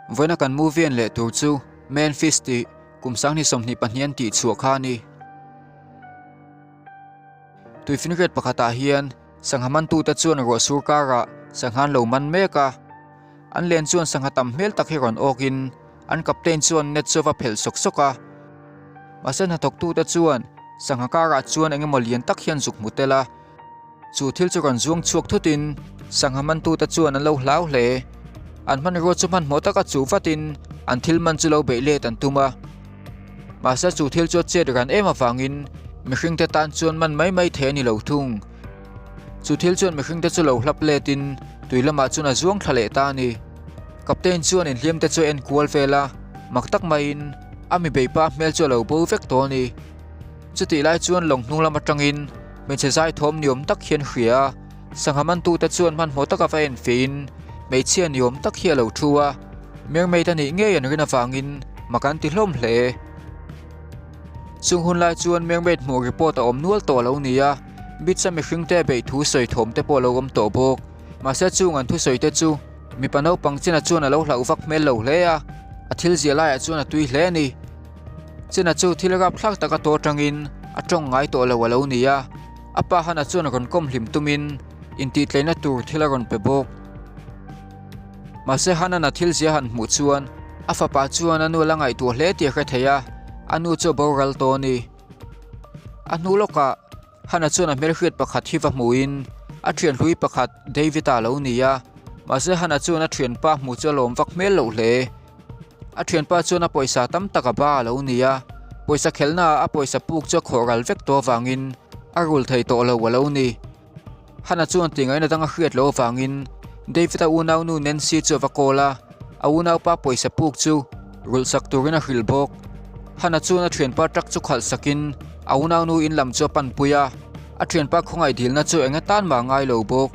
Vawiina kan movie en leh tur chu Man Fist tih kum 2022 an tih chhuah kha a ni. Tuifinriat pakhatah hian sangha mantute chuan ruah sur karah sangha an lo man mek a. An len chuan sangha tam hmel tak hi rawn awkin an captain chuan net chu a va phelh sawk sawk a. Mahse hnathawktute chuan sangha karah chuan eng emaw lian tak hian zuk hmu tel a. Chu thil chu rawn zuang chhuak thutin sangha mantute chuan an lo hlau hle. An hmanrua chu hmanhmawh taka chuh vatin an thil man chu lo beih let an tum a. Mahse chu thil chu a chet ran em avangin mihringte tan chuan man mai mai thei a ni lo thung. Chu thil chuan mihringte chu lo hlap letin tui lamah chuan a zuang thla leh ta a ni. Captain chuan inhliamte chu a en kual vel a, mak tak maiin a mi beipa hmel chu a lo bo vek tawh a ni. Chutih lai chuan lawng hnung lam atangin hmeichhe zaithawm ni awm tak hian hria a, sangha mantute chuan hmanhmawh taka va enfiahin hmeichhia ni awm tak hi a lo thu a, mermaid a nih ngei an rin avangin mak an ti hlawm hle. Chung hun lai chuan mermaid hmuh report a awm nual tawh lo ni a, beach a mihringte a beih thu sawi thawm te pawh a lo awm tawh bawk. Mahse chung an thusawi te chu mipa naupang china chuan a lo hlauh vak hmel lo hle a, a thil ziah laiah chuan a tui hle a ni. China chu thil rapthlak tak a tawh atangin a tawng ngai tawh lo a lo ni a, a pa Hana chuan rawn kawm hlim tumin intihtleina tur thil a rawn pe bawk. Mahse Hanan a thil zia han hmuh chuan a fapa chuan a nu a la ngaihtuah hle tih a hre thei a, a nu chu a boral tawh a ni. A hnu lawkah Hana chuan a hmelhriat pakhat hi va hmuhin a thian hlui pakhat David-a a lo ni a, mahse Hana chuan a thianpa hmuh chu a lawm vak hmel loh hle. A thianpa chuan a pawisa tam tak a ba a lo ni a, pawisa khelhnaah a pawisa puk chu a khawh ral vek tawh avangin a rul thei tawh lo a lo ni. Hana chuan tingaihna dang a hriat loh avangin David-a unaunu Nancy chu a va call a, a unaupa pawisa puk chu rulh sak turin a hrilh bawk. Hana chuan a thianpa truck chu khalh sakin a unaunu in lam chu a panpui a, a thianpa khawngaih dilna chu eng atan mah a ngai lo bawk.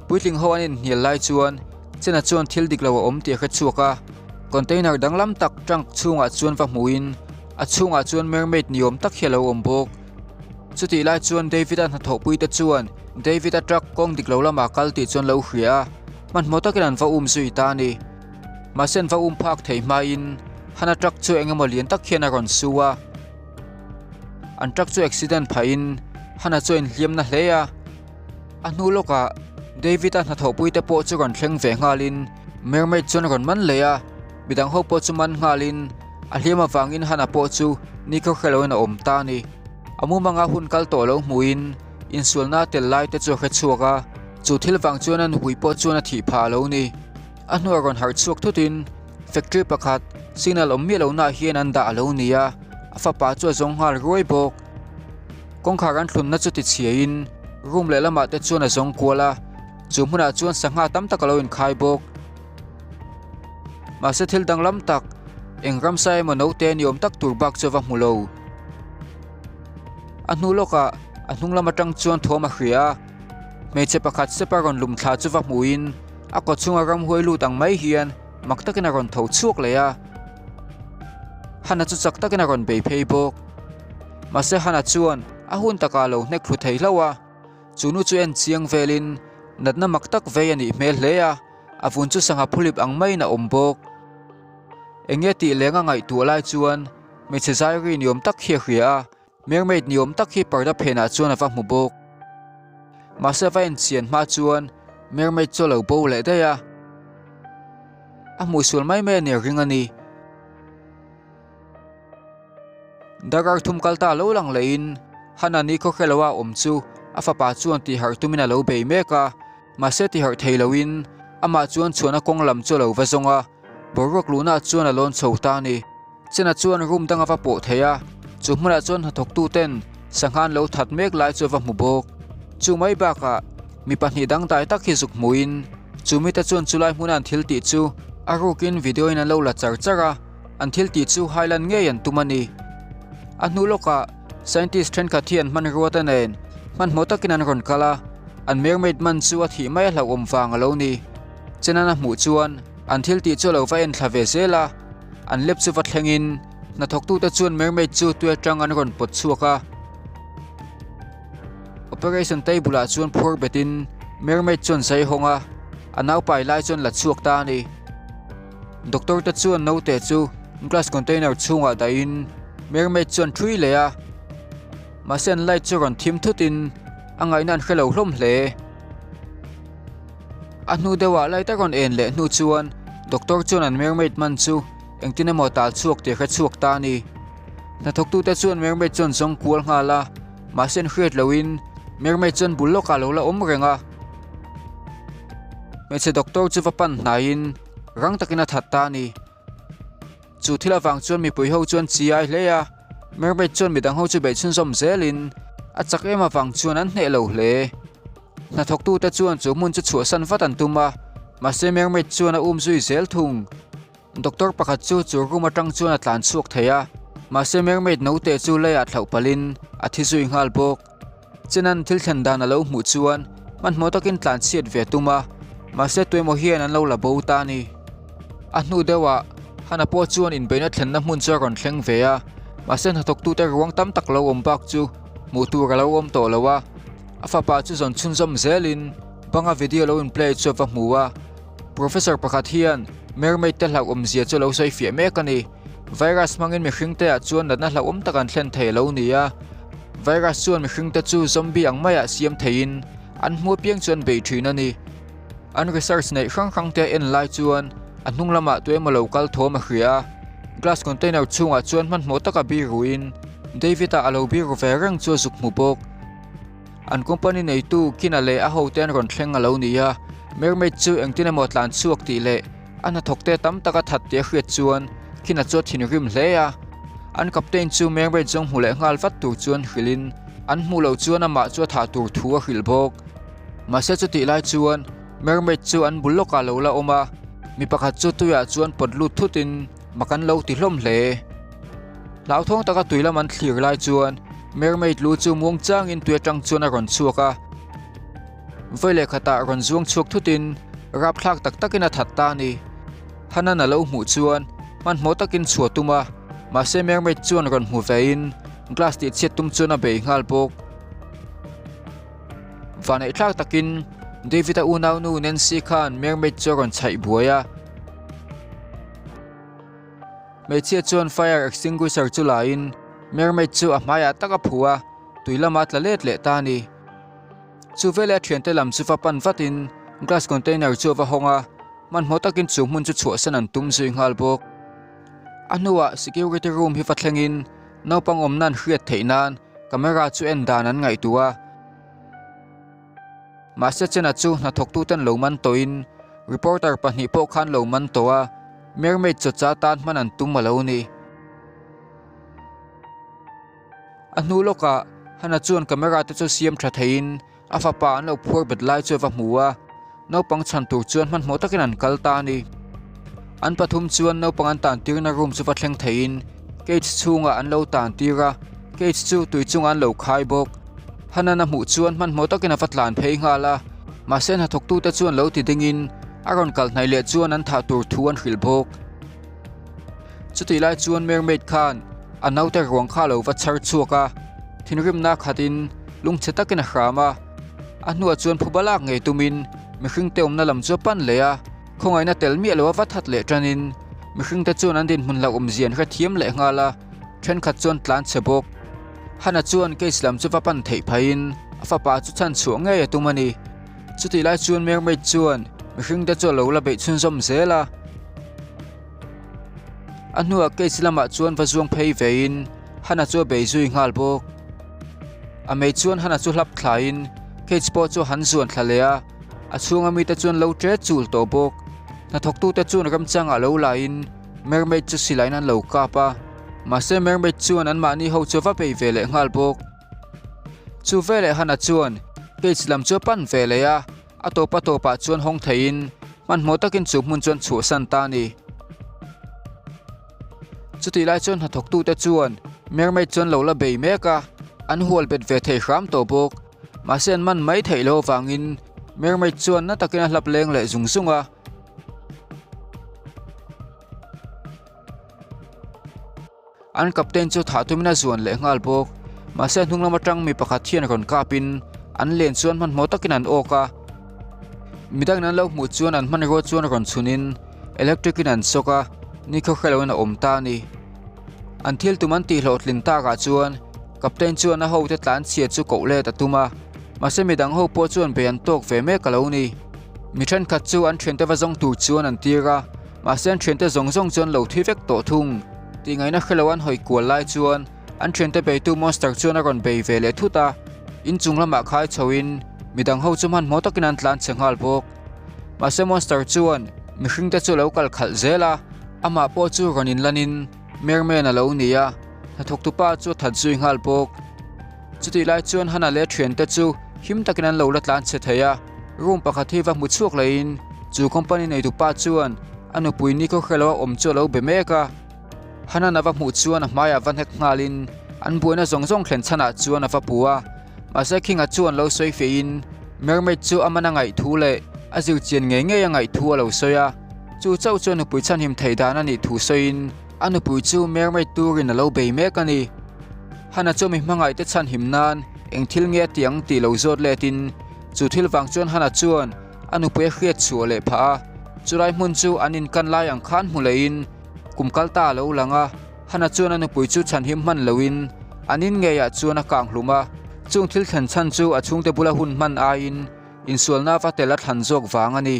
Puitling ho an inhnial lai chuan Chena chuan thil dik lo a awm tih a hre chhuak a, container danglam tak trunk chhungah chuan va hmuhin a chhungah chuan mermaid ni awm tak hi a lo awm bawk. Chutih lai chuan David-a hnathawhpui te chuan David-a truck kawng dik lo lamah kal tih chuan lo hria a, hmanhmawh takin an va um zui ta a ni. Mahse an va um phak thei hmain Hana truck chu eng emaw lian tak hian a rawn su a, an truck chu accident phahin Hana chu a inhliam na hle a. A hnu lawkah David-a hnathawhpui te pawh chu rawn thleng ve nghalin mermaid chuan rawn man leh a, midang ho pawh chu man nghalin a hliam avangin Hana pawh chu nikhaw hre loin a awm ta a ni. A mumanga hun kal tawh lo hmuhin insualna a tel lai te chu a hre chhuak a, chu thil vang chuan a nupui pawh chuan a thih phah a lo ni. A hnuah rawn harh chhuak thutin factory pakhat signal awm miah lohnaah hian an dah a lo ni a, a fapa chu a zawng nghal ruai bawk. Kawngkhar an thlunna chu tichhiain room lehlamah te chuan a zawng kual a, chu hmunah chuan sangha tam tak a lo inkhai bawk. Mahse thil danglam tak, eng ramsa emaw naute ni awm tak tur bak chu a va hmu lo. A hnu lawkah a hnung lam atang chuan thawm a hria a, hmeichhe pakhat sepa rawn lum thla chu va hmuin a kaw chhunga ramhuai lut ang mai hian mak takin a rawn tho chhuak leh a. Hana chu chak takin a rawn bei phei bawk. Mahse Hana chuan a hun takah a lo hnek thlu thei hlauh a, chu nu chu en chiang velin natna mak tak vei a nih hmel hle a, a vun chu sangha phulip ang maiin a awm bawk. Eng nge tih leng a ngaihtuah lai chuan hmeichhe zairi ni awm tak hi a hria a, mermaid ni awm tak hi parda phenah chuan a va hmu bawk. Mahse a va enchian hma chuan mermaid chu a lo bo leh daih a, a hmuhsual mai mai a ni a ring a ni. Darkar thum kal ta lo lang lehin Hana ni khawkhe loa awm chu a fapa chuan tihharh tumin a lo bei mek a, mahse tihharh thei loin amah chuan chhuahna kawng lam chu a lo va zawng a, boruak luhnaah chuan a lawn chho ta a ni. Chena chuan room dang a va pawh thei a, chu hmunah chuan hnathawktuten sangha an lo that mek lai chu a va hmu bawk. Chu mai bakah mi pahnih dangdai tak hi zuk hmuhin chu mite chuan chulai hmuna an thil tih chu a rukin video in an lo la char char a. An thil tih chu hailan ngei an tum a ni. A hnu lawkah scientist thenkhat hi an hmanrua te nen hmanhmawh takin an rawn kal a, an mermaid man chu a thih mai a hlauhawm vang a lo ni. Chenan a hmuh chuan an thil tih chu a lo va en thla ve zel a, an lep chu va thlengin hnathawktute chuan mermaid chu tui atang an rawn pawt chhuak a. Operation table ah chuan phur betin mermaid chuan zai hawng a, a naupai lai chuan la chhuak ta a ni. Doctor te chuan naute chu glass container chhungah dahin mermaid chuan thui leh a, mahse an light chu rawn thim thutin a ngaihna an hrelo hlawm hle. A hnu deuhah light a rawn en leh hnu chuan doctor chuan an mermaid man chu engtin emaw tal chhuak tih a hre chhuak ta a ni. Hnathawktute chuan mermaid chuan zawng kual nghal a, mahse an hriat lohin mermaid chuan bul lawkah a lo la awm reng a. Hmeichhe doctor chu va pan hnaiin rang takin a that ta a ni. Chu thil avang chuan mipui ho chuan chi ai hle a, mermaid chuan midang ho chu beih chhunzawm zelin a chak em avang chuan an hneh lo hle. Hnathawktute chuan chu hmun chu chhuahsan vat an tum a, mahse mermaid chuan a um zui zel thung. Doctor pakhat chu chu room atang chuan a tlan chhuak thei a, mahse mermaid naute chu leiah thlauh palhin a thi zui nghal bawk. Chenan thil thlen dan a lo hmuh chuan hmanhmawh takin tlan chhiat ve a tum a, mahse tuemaw hian an lo la bo ta a ni. A hnu deuhah Hana pawh chuan inbeihna thlenna hmun chu a rawn thleng ve a, mahse hnathawktute ruang tam tak lo awm bak chu hmuh tur a lo awm tawh lo a. A fapa chu zawn chhunzawm zelin banga video lo in play chu a va hmu a. Professor pakhat hian mermaid te hlauhawmzia chu a lo sawi fiah mek a ni. Virus hmangin mihring te ah chuan natna hlauhawm tak an thlen thei a lo ni a. Virus chuan mihring te chu zombie ang maiah siam theiin an hmu apiang chu an bei thin a ni. An research neih hrang hrang te a en lai chuan a hnung lamah tuemaw lo kal thawm a hria a. Glass container chhungah chuan hmanhmawh taka biruin David-a a lo biru ve reng chu a zuk hmu bawk. An company neitu Kina leh a hote an rawn thleng a lo ni a, Mermaid chu engtin emaw tlan chhuak tih leh a hnathawkte tam taka that tih a hriat chuan Kina chu a thinrim hle a. An captain chu Mermaid zawng hmu leh nghal vat tur chuan hrilhin an hmuh loh chuan amah chu a thah tur thu a hrilh bawk. Mahse chutih lai chuan Mermaid chu an bul lawkah lo la awm a, mi pakhat chu tuiah chuan pawt lut thutin mak an lo ti hlawm hle. Hlauthawng taka tui lam an thlir lai chuan mermaid lu chu muang changin tui atang chuan a rawn chhuak a. Vawi leh khatah rawn zuang chhuak thutin rapthlak tak takin a that ta a ni. Hanan a lo hmuh chuan hmanhmawh takin chhuah tum a, mahse mermaid chuan rawn hmu vein glass tih chhiat tum chuan a bei nghal bawk. Vaneihthlak takin David-a unaunu Nancy khan mermaid chu a rawn chhaih buai a. Hmeichhia chuan fire extinguisher chu la in mermaid chu a hmaiah tak a phu a, tui lama tla let leh ta a ni. Chu veleh a thiante lam chu va pan vatin glass container chu a va hawng a, hmanhmawh takin chu hmun chu chhuahsan an tum zui nghal bawk. A hnuah security room hi va thlengin naupang awmna an hriat theih nan camera chu en dan an ngaihtuah a. Mahse Chena chu hnathawktuten lo man tawhin reporter pahnih pawh khan lo man tawh a, mermaid chawcha tan hman an tum a lo ni. A hnu lawkah Hana chuan camera te chu siam tha theiin a fapa an lo phuar bet lai chu a va hmu a, naupang chhan tur chuan hmanhmawh takin an kal ta a ni. An pathum chuan naupang an tan tirna room chu va thleng theiin cage chhungah an lo tan tir a, cage chu tui chungah an lo khai bawk. Hanan a hmuh chuan hmanhmawh takin a va tlan phei nghal a, mahse hnathawktute chuan lo ti dingin a rawn kal hnaih leh chuan an thah tur thu an hrilh bawk. Chutih lai chuan mermaid khan a naute ruang kha a lo va chhar chhuak a, thinrimna khatin lungchhe takin a hram a, a hnuah chuan phuba lak ngei tumin mihringte awmna lam chu a pan leh a, khawngaihna tel miah lo a va that leh tanin mihringte chuan an dinhmun hlauhawmzia an hrethiam leh nghal a, thenkhat chuan tlan chhe bawk. Hana chuan case lam chu va pan theih phaiin a fapa chu chhan chhuah ngei a tum a ni. Chutih lai chuan mermaid chuan mihring te chu a lo la beih chhunzawm zel a. A hnuah case lamah chuan va zuang phei vein Hana chu a bei zui nghal bawk. A mei chuan Hana chu hlap thlaiin cage pawh chu a han zuan thla leh a, a chhunga mite chuan lo ṭe chul tawh bawk. Hnathawktute chuan ramchangah lo laiin mermaid chu silaiin an lo kap a. Mahse mermaid chuan anmahni ho chu va bei ve leh nghal bawk. Chu veleh Hana chuan cage lam chu a pan ve leh a, a tawp a tawpah chuan hawng theiin hmanhmawh takin chu hmun chuan chhuahsan ta a ni. Chutih lai chuan hnathawktute chuan mermaid chuan lo la bei mek a, an hual bet ve thei hram tawh bawk. Mahse an man mai theih loh avangin mermaid chuan na takin a hlap leng leh zung zung a. An captain chu thah tumin a zuan leh nghal bawk. Mahse a hnung lam atang mi pakhat hian rawn kapin an len chuan hmanhmawh takin an awk a. Midangin an lo hmuh chuan an hmanrua chuan rawn chhunin electric in an shock a, nikhaw hre loin a awm ta a ni. An thil tum an tih hlawhtlin takah chuan Captain chuan a hote tlan chhia chu koh let a tum a, mahse midang ho pawh chuan bei an tawk ve mek a lo ni. Mi thenkhat chu an thiante va zawng tur chuan an tir a, mahse an thiante zawng zawng chuan lo thi vek tawh thung. Tih ngaihna hre lo an hawi kual lai chuan an thiante beitu monster chuan a rawn bei ve leh thut a, inchung lamah khai chhoin midang ho chu hmanhmawh takin an tlan chhe nghal bawk. Mahse monster chuan mihringte chu a lo kal khalh zel a, amah pawh chu rawn inlanin Merman a lo ni a, hnathawktupa chu a that zui nghal bawk. Chutih lai chuan Hana leh a thiante chu him takin an lo la tlan chhe thei a, room pakhat hi va hmu chhuak lehin chu company neitupa chuan a nupui ni khaw hrelo a awm chu a lo be mek a. Hana'n a va hmuh chuan a hmaiah va hnek nghalin an buaina zawng zawng thlen chhanah chuan a va pu a, mahse Khinga chuan lo sawi feihin Mermaid chu a man a ngaih thu leh a zir chian ngei ngei a ngaih thu a lo sawi a, chu chauh chu a nupui chhanhim theih dan a nih thu sawiin a nupui chu Mermaid turin a lo bei mek a ni. Hana chu mi hmangaihte chhanhim nan eng thil nge a ti ang tih lo zawt letin chu thil vang chuan Hana chuan a nupui a hriat chhuah leh phah a, chulai hmun chu an inkan lai ang khan hmu lehin kum kal ta a lo lang a, Hana chuan a nupui chu chhanhim hman loin an in ngeiah chuan a kang hlum a, chung thil thlen chhan chu a chhungte bula hun hman aiin insualna va tel a thlan zawk vang a ni.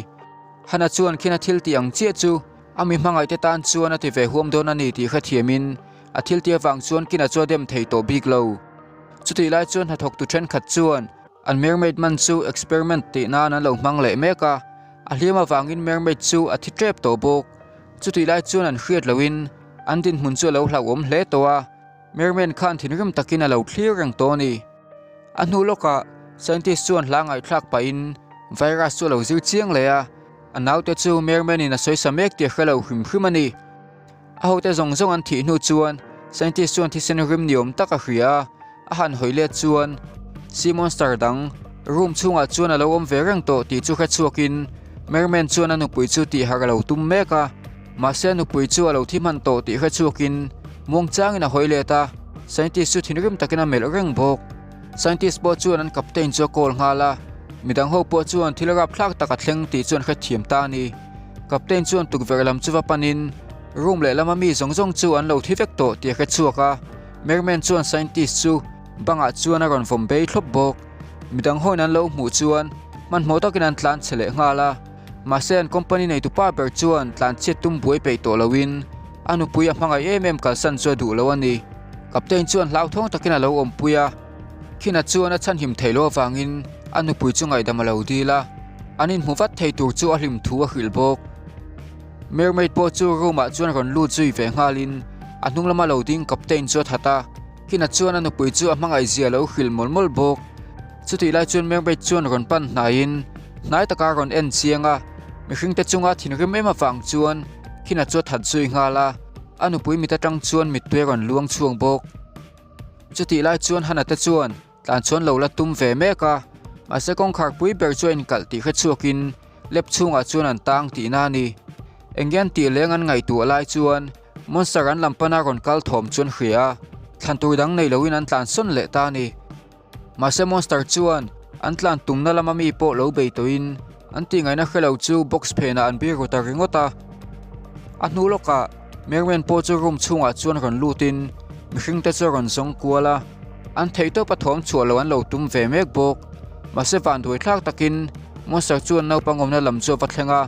Hana chuan khin a thil tih ang chiah chu a mi hmangaihte tan chuan a ti ve huam dawn a ni tih hrethiamin a thil tih avang chuan kina chu a dem thei tawh bik lo. Chutih lai chuan hnathawktu thenkhat chuan an mermaid man chu experiment tih nan an lo hmang leh mek a, a hliam avangin mermaid chu a thi tep tawh bawk. Chutih lai chuan an hriat lohin an dinhmun chu a lo hlauhawm hle tawh a, Merman khan thinrim takin a lo thlir reng tawh a ni. A hnu lawkah scientist chuan hla ngaihthlak pahin virus chu a lo zir chiang leh a, a naute chu Merman in a sawisa mek tih a hre lo hrim hrim a ni. A hote zawng zawng an thih hnu chuan scientist chuan thisen rim ni awm tak a hria a, a han hawi let chuan sea monster dang room chhungah chuan a lo awm ve reng tawh tih chu hre chhuakin Merman chuan a nupui chu tih harh a lo tum mek a, mahse a nupui chu a lo thi hman tawh tih hre chhuakin muangchangin a hawi let a, scientist chu thinrim takin a melh reng bawk. Scientist pawh chuan an captain chu a call nghal a, midang ho pawh chuan thil rapthlak tak a thleng tih chu an hrethiam ta a ni. Captain chuan tukverh lam chu va panin room lehlama mi zawng zawng chu an lo thi vek tawh tih a hre chhuak a, Merman chuan scientist chu bangah chuan a rawn vawm bei thlawp bawk. Midang hawiin an lo hmuh chuan hmanhmawh takin an tlan chhe leh nghal a, mahse an company neitupa ber chuan tlan chhiat tum buai peih tawh loin a nupui a hmangaih em em kalsan chu a duh lo a ni. Captain chuan hlauthawng takin a lo awmpui a, Khina chuan a chhanhim theih loh avangin a nupui chu ngaihdam a lo dil a, an inhmu vat thei tur chu a hlim thu a hrilh bawk. Mermaid pawh chu room ah chuan rawn lut zui ve nghalin a hnung lama lo ding Captain chu a that a, Kina chuan a nupui chu a hmangaih zia lo hrilh mawlh mawlh bawk. Chutih lai chuan Mermaid chuan rawn pan hnaiin hnai taka rawn en chiang a, mihringte chunga thinrim em avang chuan Kina chu a that zui nghal a, a nupui mit atang chuan mittui a rawn luang chhuak bawk. Chutih lai chuan Hana te chuan Tlan chuan lo la tum ve mek a, mahse kawngkhar pui ber chu a inkalh tih hre chhuakin lab chhungah chuan an tang tihna a ni. Engge an tih leng an ngaihtuah lai chuan monster an lam pana rawn kal thawm chu an hria a, thlan tur dang nei loin an tlan sawn leh ta a ni. Mahse monster chuan an tlan tumna lama mi pawh lo bei tawhin an tihngaihna hre lo chu box phenah an bir ru ta ringawt a. A hnu lawkah Merman pawh chu room chhungah chuan rawn lutin mihringte chu a rawn zawng kual a, an theihtawp a thawm chhuah loh an lo tum ve mek bawk. Mahse vanduai thlak takin Monster chuan naupang awmna lam chu a va thleng a,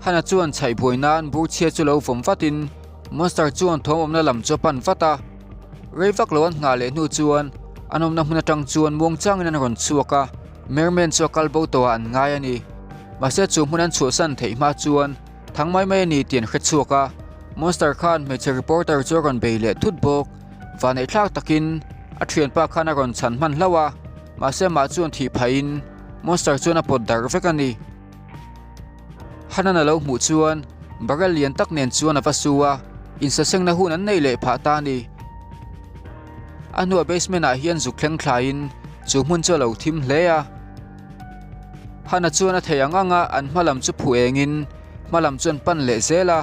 Hana chuan chhaih buai nan bur chhia chu lo vawm vatin Monster chuan thawm awmna lam chu a pan vat a. Rei vak lo an nghah leh hnu chuan an awmna hmun atang chuan muangchangin an rawn chhuak a, Merman chu a kal bo tawhah an ngai a ni. Mahse chu hmun an chhuahsan theih hma chuan Thang mai mai a ni tih an hre chhuak a, Monster khan hmeichhe reporter chu a rawn bei leh thut bawk. Vanneih thlak takin a thianpa khan a rawn chhan hman hlauh a, mahse amah chuan thih phahin Monster chuan a pawt darh vek a ni. Hanan a lo hmuh chuan barrel lian tak nen chuan a va su a, insasengna hun an neih leh phah ta a ni. A hnuah basement ah hian zuk thleng thlaiin chu hmun chu a lo thim hle a. Hana chuan a thei ang ang a, an hma lam chu phu engin hma lam chu an pan leh zel a.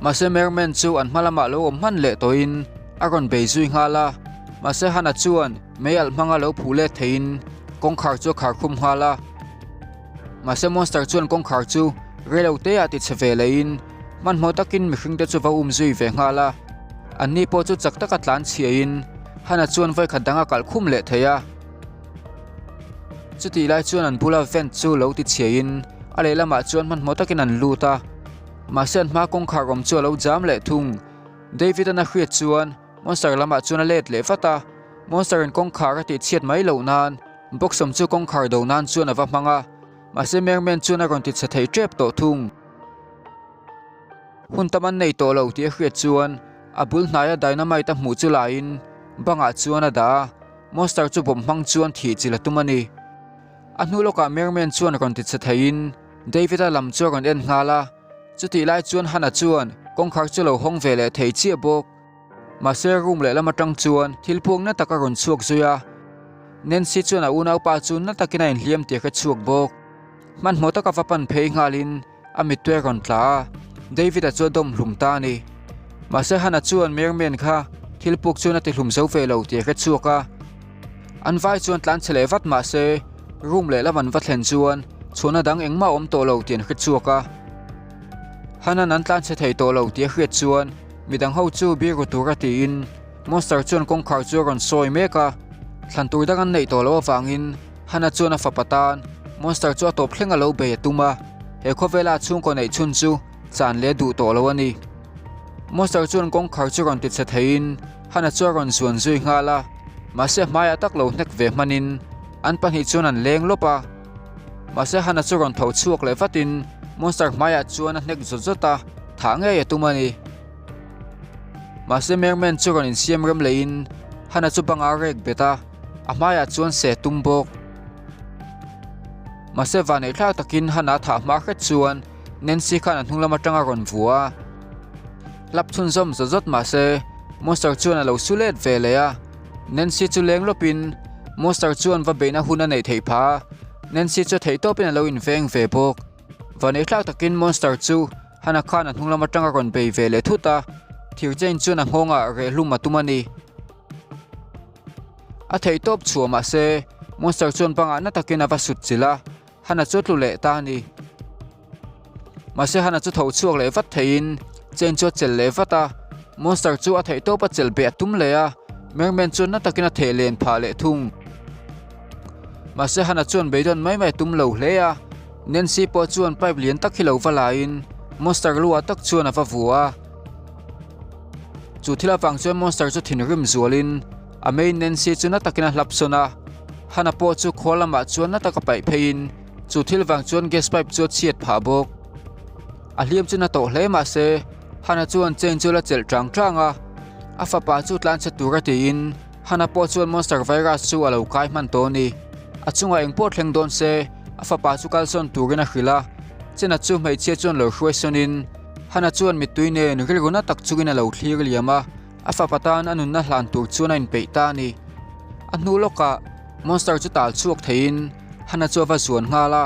Mahse Merman chu an hma lamah lo awm hman leh tawhin a rawn bei zui nghal a. Mahse Hana chuan mei alh hmanga lo phu let theiin kawngkhar chu a khar khum nghal a. Mahse Monster chuan kawngkhar chu reilo te ah ti chhe ve lehin hmanhmawh takin mihring te chu va um zui ve nghal a. Anni pawh chu chak taka tlan chhiahin Hana chuan vawikhat dang a kalh khum leh thei a. Chutih lai chuan an bula vent chu lo ti chhiahin a lehlamah chuan hmanhmawh takin an lut a. Mahse an hma kawngkhar awm chu a lo jam leh thung. David-an a hriat chuan Monster lamah chuan a let leh vat a. Monster in kawngkhar a tih chhiat mai loh nan box awm chu kawngkhar do nan chuan a va hmang a. Mahse Merman chuan a rawn ti chhe thei tep tawh thung. Hun tam an nei tawh lo tih a hriat chuan a bul hnaia dynamite a hmuh chu laiin bangah chuan a dah a, Monster chu bomb hmang chuan thih chilh a tum a ni. A hnu lawkah Merman chuan rawn ti chhe theiin David-a lam chu a rawn en nghal a, chutih lai chuan Hannah chuan kawngkhar chu lo hawng ve leh thei chiah bawk. Mahse room lehlam atang chuan thil puak na tak a rawn chhuak zui a, Nancy chuan a unaupa chu na takin a inhliam tih a hre chhuak bawk. Hmanhmawh taka va pan phei nghalin a mittui a rawn tla a, David-a chu a dawm hlum ta a ni. Mahse Hannah chuan Merman kha thil puk chuan a ti hlum zo ve lo tih a hre chhuak a. An vai chuan tlan chhe leh vat mahse room lehlam an va thlen chuan chhuahna dang engmah a awm tawh lo tih an hre chhuak a. Hannah-n an tlan chhe thei tawh lo tih a hriat chuan midang ho chu biru tura tiin Monster chuan kawngkhar chu a rawn sawi mek a, thlan tur dang an neih tawh loh avangin Hannah chuan a fapa tan Monster chu a tawp thleng a lo bei a tum a, he khawvela a chhungkaw neih chhun chu chan leh a duh tawh lo a ni. Monster chuan kawngkhar chu rawn ti chhe theiin Hannah chu a rawn zuan zui nghal a, mahse a hmaiah tak lo hnek ve hmanin an pahnih chuan an leng lawp a. Mahse Hannah chu rawn tho chhuak leh vatin Monster hmaiah chuan a hnek zawt zawt a, thah ngei a tum a ni. Mahse Merman chu rawn insiam rem leiin Hannah chu banga rek bet a, a hmaiah chuan se tum bawk. Mahse vanneih thlak takin Hannah a thah hma hret chuan Nancy khan a hnung lam atanga rawn vua a. Hlap chhunzawm zawt zawt mahse Monster chuan a lo su let ve leh a. Nancy chu leng lawpin Monster chuan va beihna hun a neih theih phah a, Nancy chu a theihtawpin a lo inveng ve bawk. Vanneih thlak takin Monster chu Hannah khan a hnung lam atanga rawn bei ve leh thut a, thir chain chuan a nghawngah reh hlum a tum a ni. A theih tawp chhuah mahse Monster chuan bangah na takin a va sut chilh a, Hannah chu a tlu leh ta a ni. Mahse Hannah chu tho chhuak leh vat theihin chain chu a chelh leh vat a, Monster chu a theih tawp a chelh beh a tum leh a, Merman chuan na takin a theh len phah leh thung. Mahse Hannah chuan beidawn mai mai a tum lo hle a, Nancy pawh chuan pipe lian tak hi lo va laiin Monster luah tak chuan a va vua a. Chu thil avang chuan Monster chu thinrim zualin a main Nancy chu na takin a hlap sawn a, Hannah pawh chu khaw lamah chuan na taka paih pheiin chu thil vang chuan gas pipe chu a chhiat phah bawk. A hliam chu na tawh hle mahse Hannah chuan chain chu la chelh tang tang a, a fapa chu tlanchhe tura tiin Hannah pawh chuan Monster Virus chu a lo kai hman tawh a ni. A chungah eng pawh thleng dawn se, a fapa chu kalsawn turin a hrilh a. Chena chu hmeichhia chuan lo hruai sawnin, Hannah chuan mittui nen rilru na tak chungin a lo thlir liam a, a fapa tan a nunna hlan tur chuan a inpeih ta a ni. A hnu lawkah, Monster chu tal chhuak theiin Hannah chu a va zuan nghal a.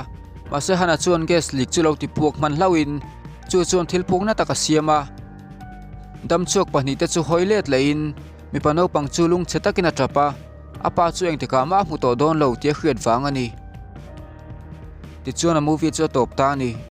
Mahse Hannah chuan gas leak chu lo ti puak hman hlauhin, chu chuan thil pukna tak a siam a. Damchhuak pahnihte chu hawi let lehin, Mipa naupang chu lungchhe takin a tap a, a pa chu engtikah mah a hmu tawh dawn lo tih a hriat vang a ni. Tichuan a movie chu a tawp ta a ni.